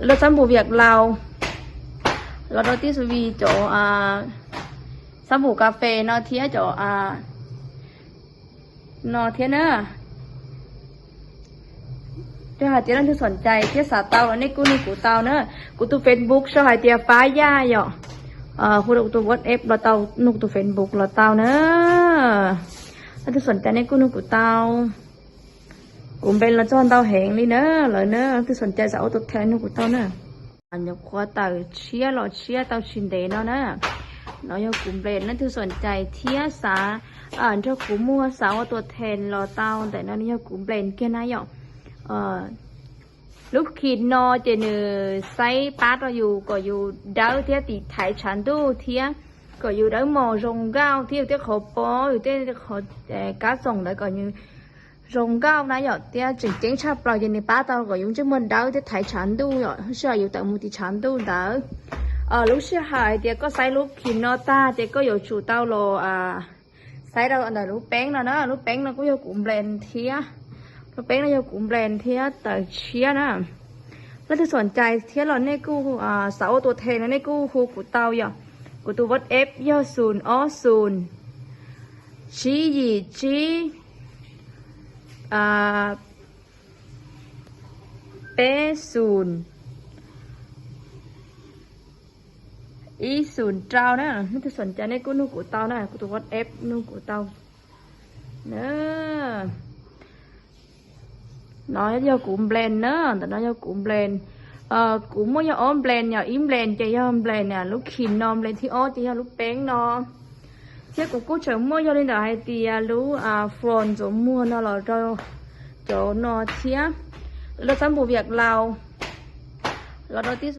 Lawv xab npum viam laus los rau tib xu vi cov xab npum kas fes no thiab cov no thiab na. Yog hais tias leej twg xoom cai thiab xav tau los nej kuj nug kuv tau na. Kuv tus Facebook sau hais tias Fab Yaj yom. Hu rau kuv tus WhatsApp los tau, nug kuv tus Facebook los tau na. Leej twg xoom cai nej kuj nug kuv tau. Kuv nplen los txog ntau heev li na, lawv na, leej twg xoom cai xav ua tua thee nug kuv tau na. Nyuam qhuav tawm tshiab los tshiab tau tsis ntev no na. No yog kuv nplen, leej twg xoom cai thiab xav nrog kuv muag xav ua tua thee los tau ntawm no, yog kuv nplen kiag na yom. Lub kis no ces nws xaib pab rau yus kom yus dawb thiab tiv thaiv tshav ntuj thiab kom yus dawb mos zoo nkauj thiab yus tej qhov pob, yus tej qhov kab xoom ntawd kom yus zoo nkauj na yom, thiab tseem ceeb tshaj plaws ces nws pab tau kom yus ntsej muag dawb thiab thaiv tshav ntuj yom, sij hawm yus tawm mus tim tshav ntuj ntawd. Lub sij hawm hais tias koj xaib lub kis no tag ces koj yuav tsum tau los xaib rau ntawm lub peeb no na, lub peeb no kuj yog kuv nplen thiab. Lub peeb no yog kuv nplen thiab tawm tshiab na. Leej twg xoom cai thiab los nej kuj xav ua tua thee no nej kuj hu kuv tau yom. Kuv tus WhatsApp yog xus ob xus tsib yim tsib peb xus ib xus rau na. Leej twg xoom cai nej kuj nug kuv tau na, kuv tus WhatsApp nug kuv tau. No yog kuv nplen na, ntawm no yog kuv nplen. Kuv muaj yog ob nplen, yog ib nplen ces yog nplen lub kis no, nplen thib ob ces yog lub peeb no. Thiab kuv kuj tseem muaj yog li ntawm hais tias lub phone ntxuav muag no los rau cov no thiab. Lawv xab npum viam laus los rau tib